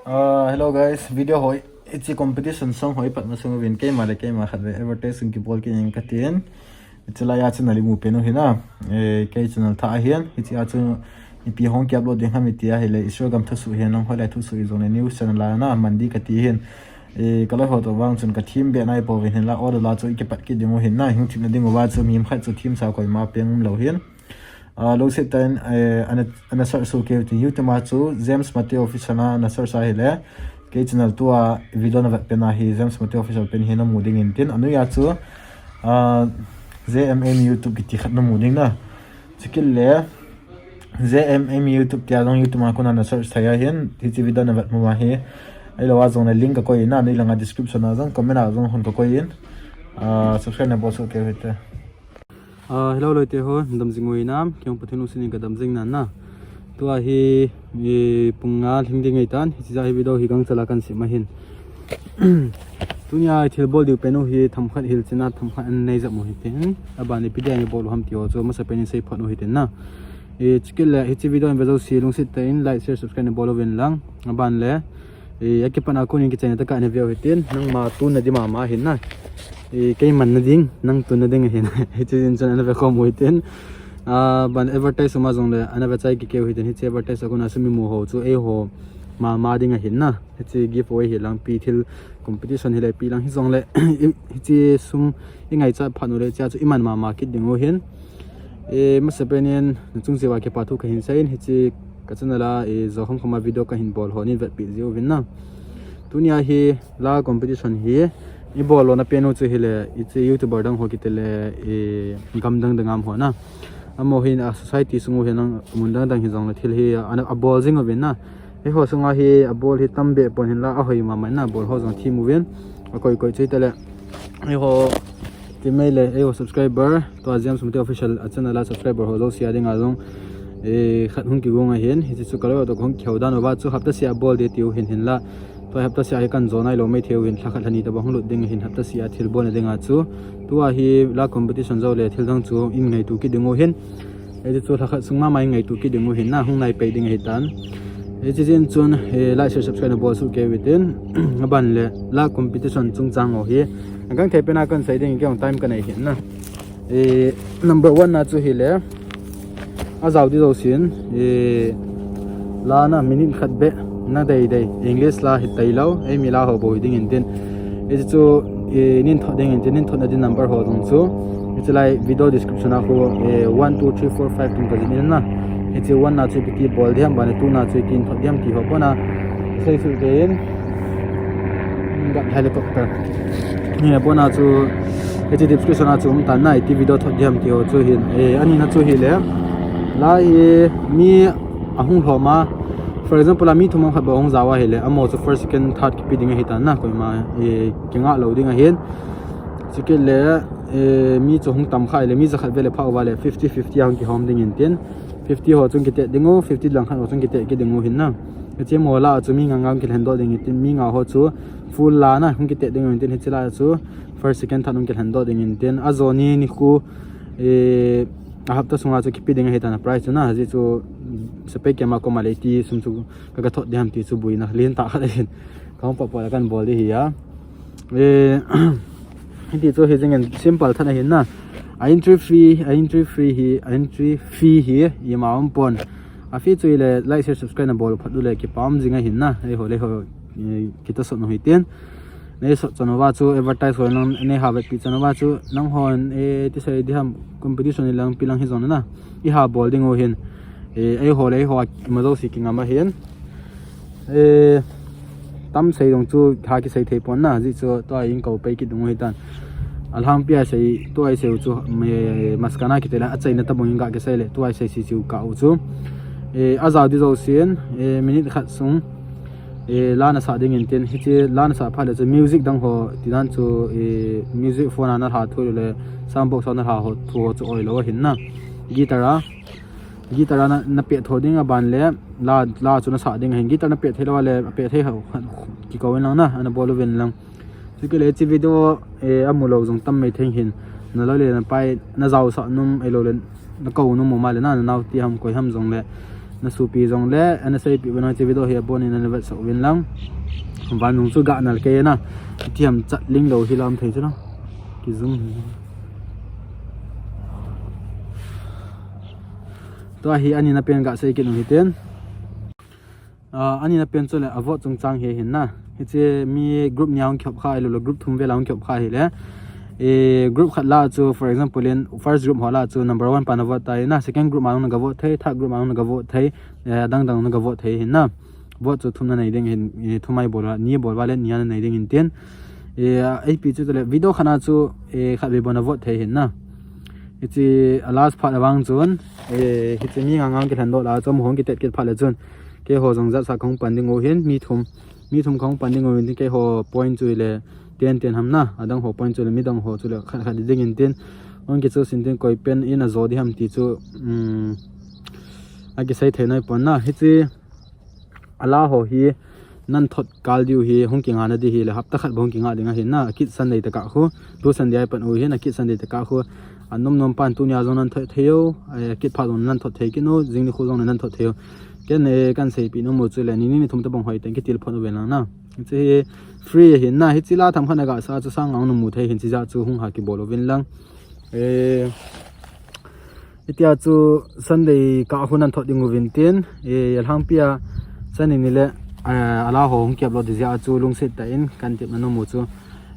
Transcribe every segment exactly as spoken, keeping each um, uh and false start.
Uh, hello guys, video hoi, hiche competition song hoi pat masang uvin keima le keima khat ve advertise song kibol kit in katin. Hiche laiya channel imu pen u hina, eh, kei channel thah ahin, hichea chu ipi hung ki upload ding ham iti ahile, Israel gam thusoh hin lang hoilai thusoh ijong le news channel a na man di kati hin. Eh, kaloi ho toh vang chun ka thim be nai pouvin hinla order la chu ikipat kit ding u hin na, hung thim na ding uva chu mi khat chu thim sa koima peng um lou hin. Ah, lungset tah in, eh, ana, ana search soh kei u tin YouTube a chu James Mateo Official a ana search ahile, kei channel tua video na vet pen a hi James Mateo Official pen hi namu ding in tin, anoiya chu, ah, J M M YouTube kiti khat namu ding na. Chukit le, J M M YouTube tia jong YouTube a kona na search thei ahin, hiche video na vet mu a hi. Ahilou a jong le link ka koi in, anoi langa description a jong, comment a jong hung ka koi in. Ah, subscribe na bol soh kei u hite. Ah, hello loite ho, dam jing u hinam, kei jong Pathen lungset in ka dam jing nan na. Tua hi, eh, pung nga lhing ding ahi tan, hiche jeh a hi video hi gangchal a kan sem ahin. Tunia thil bol diu pen u hi themkhat hilchen a themkhat ana nei jep u hitin. Aban ipi dia ibol u ham ti ho chu masapen in sei phot u hitin na. Eh, chukit le hiche video in ve jouse lungset tah in like, share, subscribe na bol uvin lang. Aban le, eh, akipat a kon in kichaina tah a ana ve u hitin. Nangma tun na di mama hin na. Eh, kei man na ding, nang tun na ding ahin. Hiche jeh chun ana ve khom u hitin. Ah, ban advertise uma jong le ana ve chai kei u hitin. Hiche advertise a kon a sum imu ho chu eiho mama ding ahin na. Hiche giveaway hi lang, pi thil competition hi le pi lang hijong le, hiche sum ingaichat phat u le hichea chu iman mama kit ding u hin. Eh, masapen in nachung cheh uva kipa thu kahin sei in, hiche ka channel a, eh, jou kham kham a video kahin bol ho nin vetpeh ji uvin na. Tunia hi la competition hi ibol lona pen u chu hile, hiche YouTuber dang ho kiti le, eh, gam dang dang a um ho na. Amaho hin a society sung u hin lang mun dang dang hijong le thil hi ana, abol jing uvin na. Eiho sunga hi abol hi tam be pon hinla ahoi mama in na, abol ho jong thim uvin. Akoi koi chu hita le, eiho team mei le eiho subscriber, tua James Mateo Official a channel a subscriber ho jouse a dinga jong, eh, khat hung kigong ahin, hiche chu kaloi toh hung kihou dan uva chu hapta seh a bol ding tiu hin hinla. Tua hapta seh a hi kan jo nailou maithei u hin, lha khat lha ni tobang hung lut ding ahin, hapta seh a thil bolna dinga chu. Tua hi la competition jou le thil dang chu in ngaitu kit ding u hin. Hiche chu lha khat sung mama in ngaitu kit ding u hin na, hung nai pei ding ahi tan. Hiche jeh chun, eh, like, share, subscribe na bol soh kei u hitin. Aban le, la competition chungchang ho hi. Agangthei pen a kan sei ding, kei jong time ka nei hin na. Eh, number one na chu hile, ajao di jousen, eh, la na minute khat beh na dei dei, English la hi tailou, eimi la ho bou hi ding in tin. Hiche chu, eh, nin thot ding in tin, nin thot na di number ho jong chu. Hiche lai video description a khu, eh, one, two, three, four, five tin ka jih in na. Hiche one na chu ipi ti bol ding ham, aban le two na chu ipi ti thot ding ham ti ho pon a sei soh kei in. Gat helicopter. Hi pon a chu, hiche description a chu um tan na, iti video thot ding ham ti ho chu hin. Eh, ani na chu hile, la hi mi ahung lhom a, for example, a mi thum khat bou hung jao a hile, amaho chu first, second, third kipe ding ahi tan na, koima, eh, kingah lou ding ahin. Chukit le, eh, mi chu hung tam kha le, mi jakhat vele pha uva le, fifty fifty a hung kihom ding in tin. Fifty ho chun kitet ding u, fifty lang khat ho chun kitet kit ding u hin na. Hiche mo la chu mi nga nga hung kilhen doh ding in tin, mi nga ho chu full la na hung kitet ding u hin tin, hiche la chu first, second, third hung kilhen doh ding in tin. Ajo ni nikho, eh, a hapta sunga chu kipe ding ahi tan a prize chu na, hiche chu sepai kema koma le iti sum chu ka, ka thot ding ham ti chu buina lentah khat ahin. Ka hung pah pah le kan bol di hi a. Eh, hiti chu hi jing in simple tah ahin na. A entry fee, a entry fee hi, a entry fee hi, ima um pon. A fee chu hile like, share, subscribe na bol phat u le kipa um jing ahin na. Eiho le eiho, eh, kita sot u hitin. Nei sot chan uva chu advertise ho lang, nei ha vetpi chan uva chu, nanghon, eh, ti sei di ham competition hi lang pi lang hijong na. I ha bol ding u hin. Eh, eiho le eiho a ima jouse kingam ahin. Eh, tam sei jong chu ha kisei thei pon na, jeh chu tua in kou pei kit ding u hitan. Alhangpi a sei, tua i sei u chu, me, maskana kiti le, achaina tabang in ga kisei le, tua i sei si chu ka u chu. Eh, ajao di jousen, eh, minute khat sung, eh, la na sa ding in tin, hiche la na sa phat le chu music dang ho, ti dan chu, eh, music phone a na lha thu le, sound box a na lha ho, thu ho chu oi lou ahin na. Guitar a, guitar a na, na pet tho ding aban le, la, la chu na sa ding ahin, guitar na pet thei lou a le, pet thei ho, kikou in lang na, ana bol uvin lang. Chukit le hiche video, eh, amu lou jong tam mai thei hin, na loi le na pai, na jaosah nom, ahilou le, na kou nom um a le na, na nao ti ham koi ham jong le, Na supi jong le, ana seipi uvin lang, hiche video hi abon in ana vetsah uvin lang. Van nung chu ga nal kei na. Itiam chat ling lou hi lam thei chu na. Kijum hi. Tua hi ani na pen ga sei kit u hitin. Ah, ani na pen chu le a vote chungchang hi hin na. Hiche mi group ni a hung kikhop kha, ahilou le group thum vel a hung kikhop kha hi le. E, group khat la chu, for example, in first group ho la chu number one pa na vote tai na, second group ma na ga vote thei, third group ma na ga vote thei, e, dang dang na ga vote thei hin na. Vote chu thum na nei ding hin, e, thum ai bol va, ni bol va le ni a na nei ding hin tin. E, a, A P chu le video khat na chu, e, khat ve bol na vote thei hin na. Hiche a last part avang chun, e, hiche mi nga nga kilhen doh la chu, mo hung kitet kit phat le chun. Keiho jong jat sa kahung pan ding u hin, mi thum. Mi thum kahung pan ding u hin, keiho point chu le, ten ten ham na, adang ho point chu le, midang ho chu le, khat khat ding in tin. Hung kichoose in tin, koi pen in a jo di ham ti chu, um, akisei thei nai pon na. Hiche, a la ho hi, nan thot kal diu hi, hung kinga na di hi le, hapta khat bou hung kinga ding ahin na, akit Sunday tah kah khu, tu Sunday a pat u hin, akit Sunday tah kah khu, anom nom pan tunia jong nan thot thei u, eh, akit phat jong nan thot thei kit u, jing nikho jong nan thot thei u. Ken, eh, kan seipi nom u chu le, ni ni ni thum tabang hoi teng kitilphon u ven lang na. Hiche hi free ahin na, hiche la themkhat na ga sa chu sang ngang nu mu thei hin, hiche jeh chu hung ha kibol uvin lang. Eh, hitia chu Sunday kah khu nan thot ding u vin tin, eh, alhangpi a Sunday ni le, eh, a la ho hung kiap lou di jeh chu lungset tah in kan tepna nom u chu,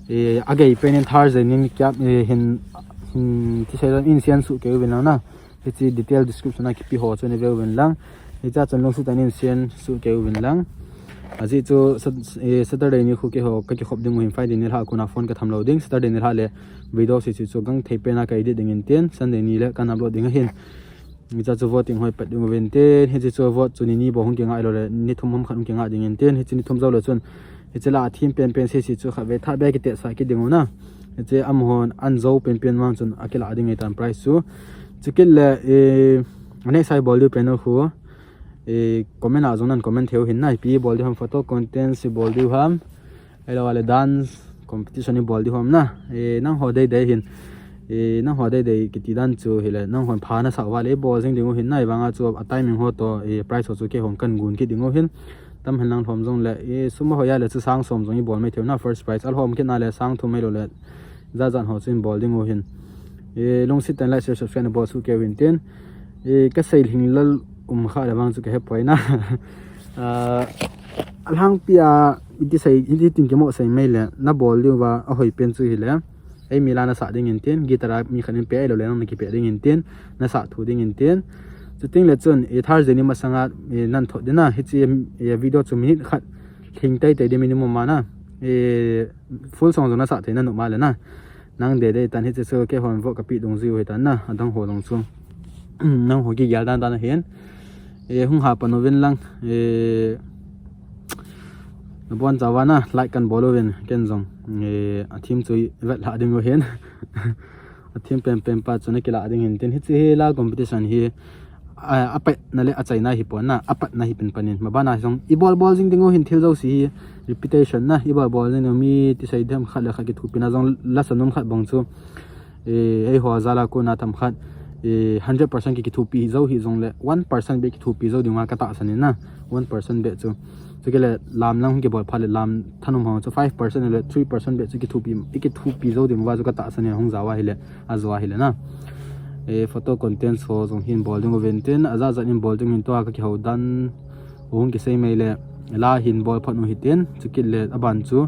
eh, agei pen in Thursday ni kiap, eh, hin, hin, ti sei in sian suh kei uvin lang na. Hiche detail description a kipe ho chu nei ve uvin lang. Hiche a chun lungset tah in sian suh kei uvin lang. Ajeh chu Sat-, eh, Saturday ni khu keiho ka kikhop ding u hin, Friday ni lha kona phone ka tham lou ding. Saturday ni lha le video sei chu chu gang thei pen a ka edit ding in tin. Sunday ni le kan upload ding ahin. Hiche a chu voting hoi pat ding u vin tin. Hiche chu vote chu ni ni bou hung kinga lou le, ni thum ham khat hung kinga ding in tin. Hiche ni thum jou le chun Hiche la a thim pen pen sei sei chu khat ve tha be kitesah kit ding u na. Hiche amahon an jou pen pen vang chun akila ding ahitan prize chu. Chukit le, eh, anei sai bol diu pen u khu, eh, comment a jong nan comment thei u hin na, ipi bol diu ham, photo contest i bol diu ham. Ahilou le dance competition i bol diu ham na. Eh, nangho dei dei hin. Eh, nangho dei dei kiti dan chu hile, nanghon pha na sah uva le bol jing ding u hin na, ahivanga chu a timing ho toh, eh, prize ho chu keihon kan gon kit ding u hin. Tam hen lang lhom jong le, eh, sum ahoi a le chu sang som jong i bol mai thei u na, first prize. Alhom kit na le sang thum ahilou le, jat jat ho chu in bol ding u hin. Eh, lungset tah in like, share, subscribe na bol suh kei u hin tin. Eh, ka sei lhinglel um kha le vang chu ka hepoi na. Ah, alhangpi a, iti sei, iti tin kimo sei mai le, na bol diu va, ahoi pen chu hile. Ei mi la na sah ding in tin, guitar a mi khat in pe ahilou le, nang na kipe ding in tin, na sah thu ding in tin. Chuteng le chun, eh, Thursday ni masanga, eh, nan thot ding na, hiche, eh, video chu minute khat lhing tei tei ding minimum a na, eh, full song jong na sah thei na nom a le na. Nang dei dei tan hiche chu keihon vote ka pe dungjuiyu ahitan na, adang ho jong chu. Nangho kigel dan dan ahin. Eh, hung ha pan uvin lang. Eh, nabon chauvin na, like kan bol uvin, ken jong. Eh, a thim chu i vet lha ding u hin. A thim pen pen pa chu na kila ding hin tin. Hiche hi la competition hi, a, apatna le achaina hi pon na, apatna hi pen panin. Mabana jong i bol bol jing ding u hin thil jouse hi repetition na, i bol bol jing ding u mi ti sei dem khat le khat kithopi na jong la sa nom khat bang chu. Eh, eiho jal a kona themkhat, eh, hundred percent ki kithopi jou hih jongle, one percent beh kithopi jou dinga ka tahsan in na, one percent beh chu. Chukit le lam lang kibol phat le lam thanom ho chu five percent le three percent beh chu kithopi, i kithopi jou ding uva chu ka tahsan in hung jao ahile, ajo ahile na. Eh, photo contest ho jong hin bol ding uvin tin, ajat jat in bol ding hin tua ka kihou dan, hung kisei mai le, la hin bol phat u hitin, chukit le aban chu,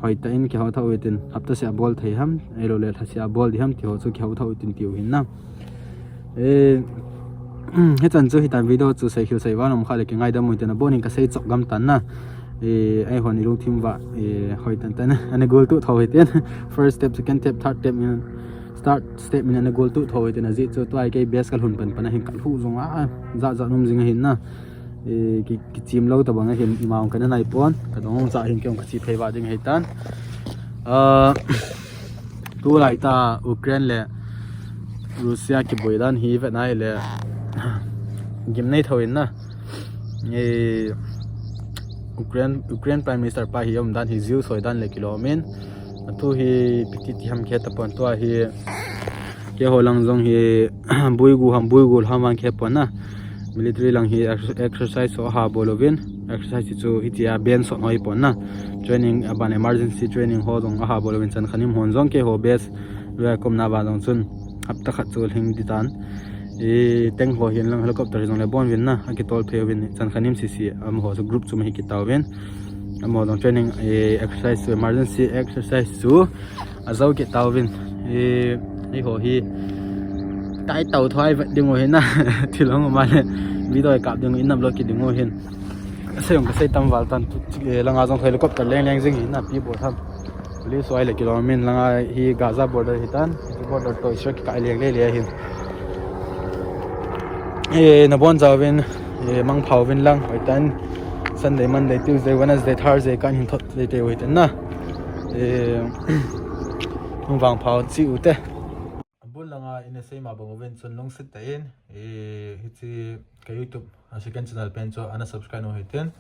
hoitah in kihou thou hitin, hapta seh a bol thei ham, ahilou le lha seh a bol di ham, ti ho chu kihou thou hitin tiu hin na. Eh, hichan chu hitan video chu sei khel sei val um kha le kingaidam u hitin, abon in ka sei chok gam tan na. Eh, eihon i lungthim uva, eh, hoitah tan, ana gol tuh thou hitin. First step, second step, third step in, third step in ana gol tuh thou hitin, ajeh chu tua kei best ka lhun pan pan a hin ka lhu jong a, jat jat um jing ahin na. Eh, ki, kichim lou tabang ahin, ima hung kana nai pon, ka dong hung cha hin kei hung ka chi phei va ding ahitan. Ah, tulai tah Ukraine le Russia kiboi dan hi vet nai le, gimnei thou in na. Eh, Ukraine, Ukraine Prime Minister pa hi um dan hi Jew soi dan le kilom in. Athu hi ipi ti ti ham khe tapon tua hi. Keiho lang jong hi buigu ham, buigu ham vang khe pon na. Military lang hi exercise ho aha bol uvin, exercise chu hitia band sot ho hi pon na. Training, aban emergency training ho jong aha bol uvin, Chankhanim hon jong keiho base lua komna ba jong chun hapta khat chu lhing di tan. I tank ho hin lang helicopter hi jong le bon uvin na, akitol phei uvin, Chankhanim C C amaho chu group chu ma hi kitauvin. Amaho jong training, i exercise chu, emergency exercise chu ajou kitauvin. I, eiho hi tai tau thoi vet ding u hin na. Thil hung ma le video kap ding u, in upload kit ding u hin. Sei jong kasei tam val tan, langa jong helicopter leng leng jing hin na, pi bol tham. Police ho le kilom in, langa hi Gaza border hi tan, border to Israel kikai leng le le hin. E, nabon jauvin, e, mangpha uvin lang, hoitan Sunday, Monday, Tuesday, Wednesday, Thursday kan hin thot teitei u hitan na. E, hung vangpha u chi u te. Abul langa ina sei ma bang uvin chun lungset tah in, e, hiche ka YouTube a second channel pen chu ana subscribe u hitin.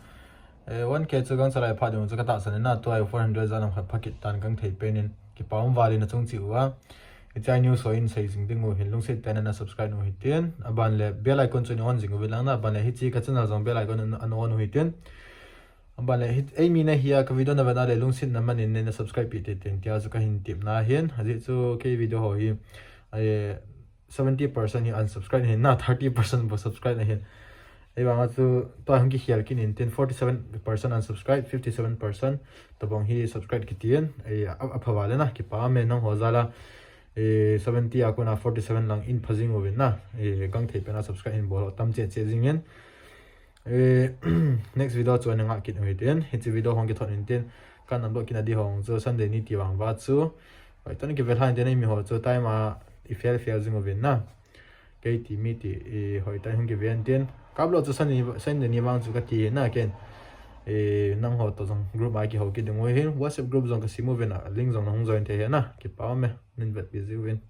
E, one K chu gangchalai pha ding u chu katahsan in na, tua hi four hundred jan lam khat pha kit tan, gangthei pen in kipa um val in achung cheh uva. Hiche a news ho in sei jing ding u hin lungset tah in ana subscribe u hitin. Aban le bell icon chu in on jing uvin lang na, aban le hiche ka channel jong bell icon in ana on u hitin. Aban le hi, eimi nahi a ka video navet na le lungset na man in na subscribe pi teitei in tia chu kahin tepna ahin. Ajeh chu kei video ho hi, e, seventy percent hi unsubscribe ahin na, thirty percent bou subscribe ahin. Ahivanga chu tua hung kikhel kit in tin, forty seven percent unsubscribe, fifty seven percent tobang hi subscribe kiti in, e, a, apha val in na, kipa me nangho jal a, e, seventy a kona forty seven lang in pha jing uvin na, e, gangthei pen a subscribe hin bol u tam cheh cheh jing in. E, next video chu ana ngah kit u hitin, hiche video hung kithot in tin, kan upload kit na di hung chu Sunday ni ti vang uva chu. Hoitan kive lhan tin, eimi ho chu time a i fel fel jing uvin na. Kei ti mi ti, i, hoitan hung kive in tin. Ka upload chu Sunday, Sunday ni vang chu kati na ken. E, nangho to jong group a kihou kit ding u hin, WhatsApp group jong kasem uvin a, link jong nahung join thei hi na. Kipa me, nin vet pi ji uvin.